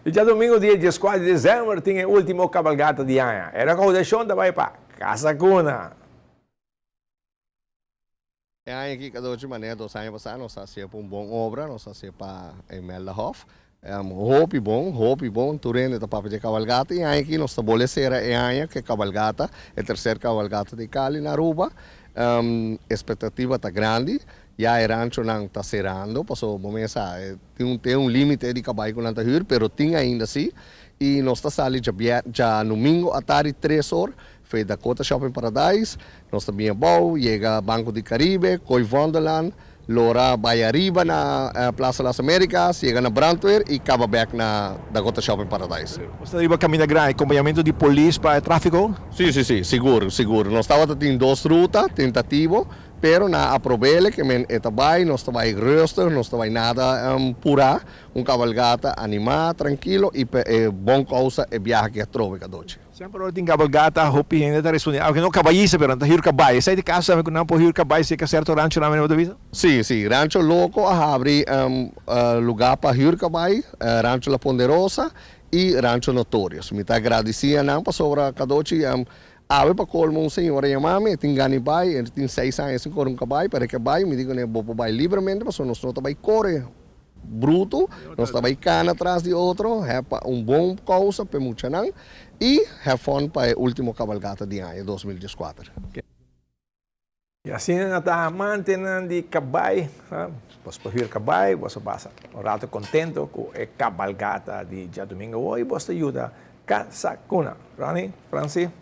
I djadumingu dia 14 di desèmber tin e último kabalgata di aña. E rekoudashon ta bai pa Casa Cuna. E aña aki kadochi manera 2 aña pasá nos a hasié pa un bon obra, nos a hasié pa Imelda Hof. Hopi bon, hopi bon, tur hende ta papia di e kabalgata i e aña aki nos ta bolbe sera e aña ku e kabalgata, e terser kabalgata di Cali na Aruba. Espektativa ta grandi, ya e ranchonan ta serando pasobra bo mes sa tin un tin un limite di kabai ku nan ta hür pero tin ainda si i nos ta sali djabier djanumingo atardi 3 or for Dakota Shopping Paradise. Nos ta bin abou, yega Banco di Caribe, Koi Vondellaan, lora bai ariba na Plaza Las Americas, yega na Brandweer i kaba bek na Dakota Shopping Paradise. Bo sta riba Caminda Grandi, akompañamentu di polis pa e tráfiko? Si, si, si, sigur, sigur. Nos tabata tin dos ruta tentativo, pero nan a aprob'el ke men e ta bai, nos ta bai rustig, nos ta bai nada purá, un kabalgata animá, trankilo i pa e bon kousa e biaha aki atrobe kadochi. Semper ora tin kabalgata hopi hende ta respondé, aunke no kabayista pero nan ta hür kabai. Esei ta e kaso tambe ku nan por hür kabai serka serto ranchonan manera bo ta bisa? Si, si. Rancho Loco a habri lugá pa hür kabai, Rancho La Ponderosa i Rancho Notorious. Mi ta agradisí a nan pasobra kadochi awe pa kolmo un señora yama mi, e tin gana di bai, e tin 6 aña sin kore un kabai, pero e ke bai. Mi di kuné bo por bai libremente pasobra nos no ta bai kore bruto, nos ta bai kana tras di otro, have pa un bon kousa pa e muchanan i have fun pa e último kabalgata di aña 2014. I asina nan ta amantenan di kabai, bo por hür kabai, bo pasa un rato kontento ku e kabalgata di djadumingu awor i bo ta yuda Casa Cuna. Ronnie, Francie.